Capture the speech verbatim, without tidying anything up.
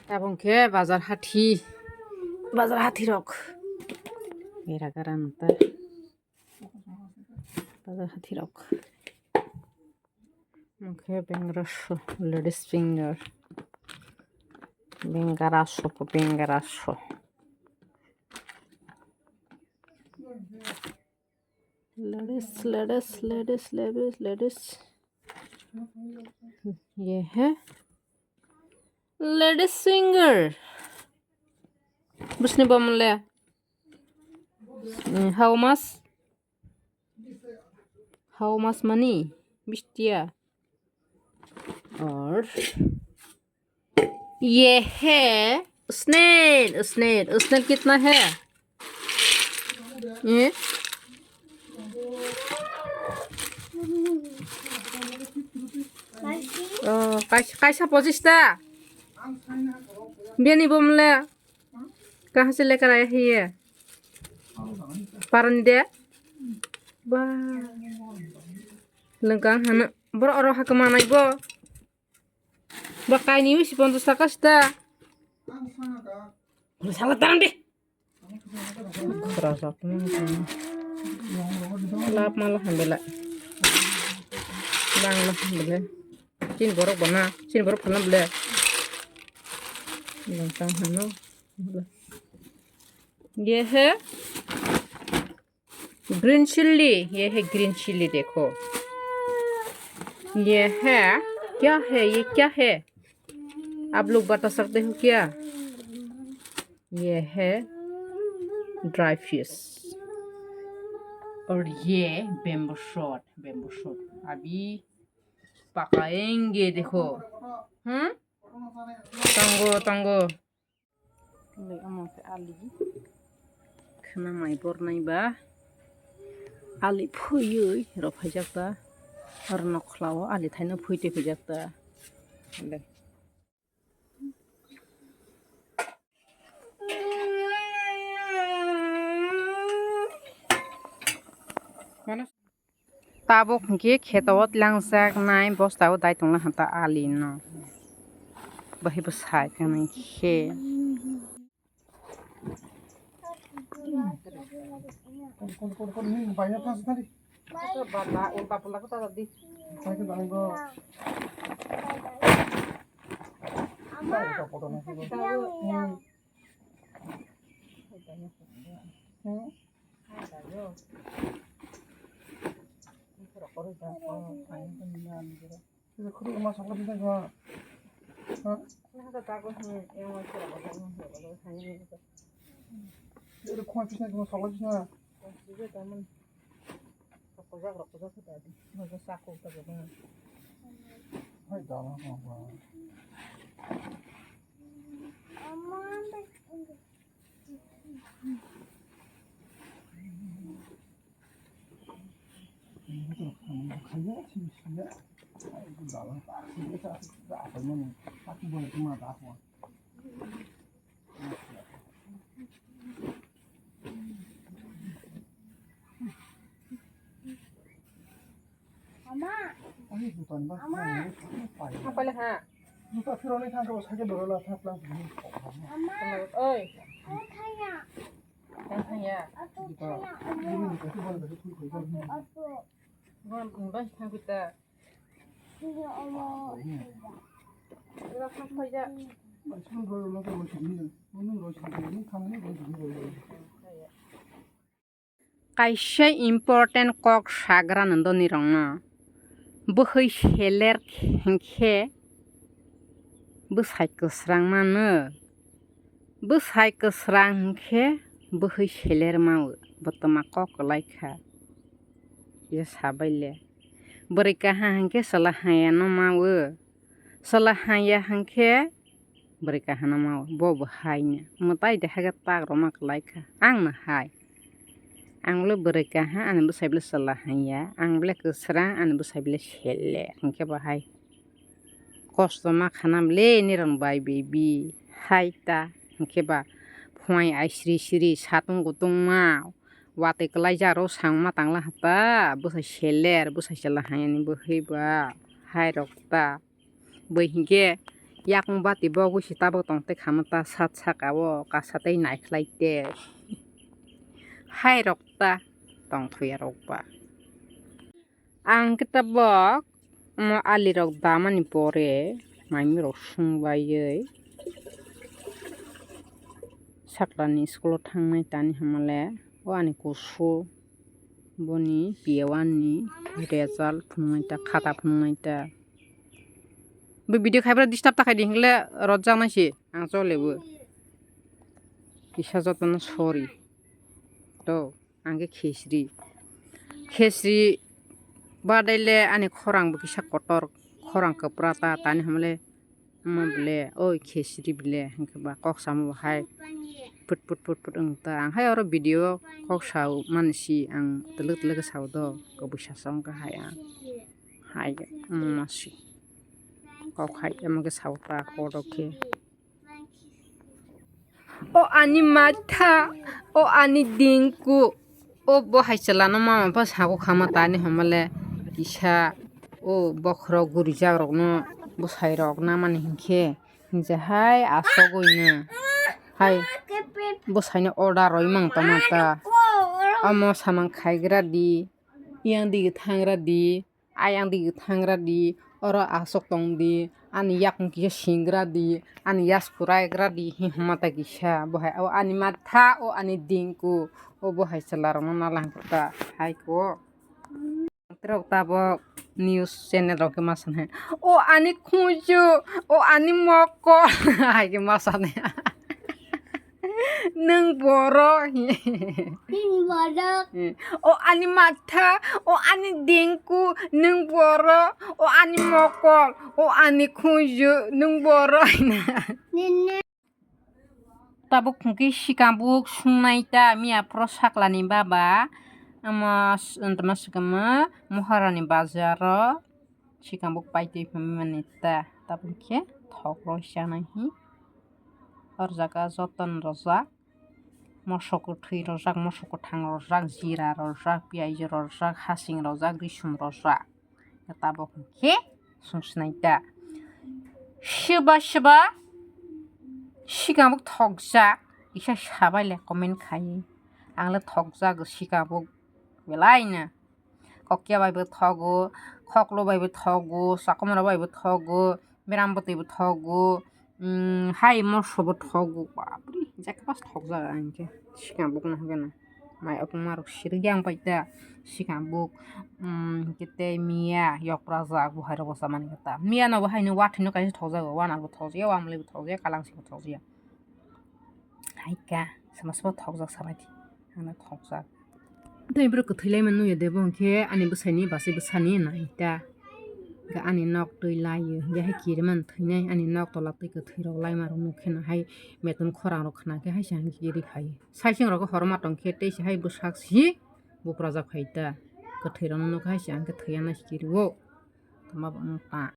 Tabuk khe bazar hathi, bazar hathi rok. Era gara nta bazar hathi rok. Omo khe bengaraso, ladies finger. Bengaraso, bengaraso. Ladies, ladies, ladies, ladies, ladies. Ye hai ladies finger. Bwsni bom le. Mm, how much? How much money? Bish tiya. Or ये है snail, snail, snail कितना है? ये? Oh, kaisa, kaisa pochis ta. Bini bom le. Kaha se lekar aya hiye. Parani de. Ba. Lengkang hana. Boro oro hakma nai bo. Ba kaini wisi ponchas taka sita. Sala tarang di. Lap ma la hambela. Lang la hambela. Chin borok bona. Chin borok phalam bela. Lengkang hano. ये है green chilli, ये है green chilli, देखो। ये है, क्या है, ये क्या है? आप लोग बता सकते हो क्या? ये है ड्राई फिश। और ये बैम्बू शूट, बैम्बू शूट। अभी पकाएंगे, देखो। हम्म? Tango, tango. Omo khe ali khna mai bornai ba ali phuywi rw phaijak ta, oro nokhla o ali thaino phuytwi phaijak ta. Tabuk hwnkhe kheto o tlangjak nai bosta o dai tongla hwn ta ali no. Bahai bwsai tongmani khe. Khuruma sokla bisna jua. Ha? Ere khuma bisna jua sokla bisna. Hai dama ma ba. Ama. Ani juta ni ba. Ama. Apa lah ha? Juta phironi thang ko sakhe doro la thang plan. Ama. Oi. Ato thaya. Thang thaya. Ato thaya. Ama. Ini ni kasi bol kasi thui koi. Ato, ato. Bon, bon, thang kita. Thaya ama. Ira thang thaya. Sun roi roi la ko roi sini. Mun roi sini, mun thang ni roi sini roi. Thaya. Kaisa important kok sagra nondoni rokno. Bwhwi seler hinkhe bwsai kwsrang mano. Bwsai kwsrang hinkhe bwhwi seler mao. Bo twma kok kwlai kha. Je sabai le. Bwrwi kaha hinkhe chwla haya no mao. Chwla haya hinkhe bwrwi kahano mao, bo bo hai no. Mwtai de haikhe tak rwma kwlai kha. Ang no hai. Ang le bwrwi kaha, ani bwsai bole chwla haya. Ang bole kwsrang, ani bwsai bole sele. Hinkhe bo hai. Kosto ma khana bole nirok bai baby. Hai ta. Hinkhe ba phuai ai sri sri satung kutung ma. Watwi kwlai jaro sang ma tangla hata. Bwsai seler, bwsai chwla haya ni bwhwi ba. Hai rok ta. Bwrwi hinkhe Yakung bati bogwi se tabuk tong tei khamata sat saka o kasa tei naikhlai te. Hai rok ta tong thuya rok ba. Ang khe tabuk omo ali rok damani pore maimi rok sung baiwi saklani school o thangnai tani hamale o ani kusu boni P A one ni result phunuknai ta khata phunuknai ta. Bo video khai bwrwi disturb ta khai di hingle rojak nai se ang chole bo. Kisa jotono sorry. To ang khe khesri. Khesri badai le ani khorang bo kisa kotor, khorang kwpra ta tani hamle omo bole oi khesri bole hinkhe ba kok samo bo hai put put put put wng ta. Ang hai oro video kok sao mani si ang twlwk twlwk khe sao do, kubui sasa wng kha hai ang. Hai, mm, masi. Kok hai, amo khe sao ta, kodo khe. O ani matha, o ani dingku, o bo hai chwla no mama pha sago khama tani hamale kisa, o bokhorok gurijak rok no bwsai rok na mani hinkhe, hinkhe hai asogwi no hai bwsai no order roi mang tongma ta, omo samang khaigra di, yang digi thangra di. Ayang di thangra di, oro aswk tong di, ani yakung kisa singra di, ani yasku raigra di, hi hwnma ta kisa, bo hai, o ani matha, o ani dingku, o bo hai chwla rokno nalangkha ta, hai ko. Rok tabuk news channel rok khe ma sanai, o ani khuju, o ani mokol, hai khe ma sanai. Nwng borok. Nwng borok. O ani matha, o ani dengku, nwng borok, o ani mokol, o ani khuju, nwng borok. Tabuk hwnkhe sikambuk sungnai ta miya phoro saklani baba. Omo s-, tamo swkangma Moharani bazaro. Sikambuk paitwi phaimani ta, tabuk khe thok roi chanai hi. O jaga joton rojak, moso kwthwi rojak, moso kwthang rojak, jira rojak, piyaj rojak, hasing rojak, risum rojak. Tabuk khe sungsnai ta. Swba swba sikambuk thokjak, kisa sabai le comment khai. Ang le thokjak sikambuk belai no. Kokya bai bo thogo, khoklo bai bo thogo, sakomora bai bo thogo, berambotwi bo thogo, mm, hai moso bo thogo. Bapre, jekma thokjak ang khe. Sikambuk no hwnkhe no. Mai okma rok siri yang pai ta. Sikambuk, mm, kete miya, yokra jak, bo hai rok bo chamani khe ta. Miya no bo hai no wathwi no kaisa thokjago, wanar bo thokjaya, wamlwi bo thokjaya, kalangsi bo thokjaya. Hai ka, sama sama thokjak sabai di. Ano thokjak. Tei borok kwthwi lai mano ya de, bo hwnkhe ani bwsaini basi bwsani nai ta. Hwnkhe ani nok twi lai o, hwnkhe hai kiri mano thwinai, ani nok tola twi kwthwi rok lai ma rok nuk khe no hai beton khorang rok khna khe hai se hwnkhe kiri phai o. Sai seng rok horma tong khe tei se hai bwsak si buprajak phai ta. Kwthwi rok no nuk hai se hwnkhe thwi ya nai se kiri o. Tama bo wng ta.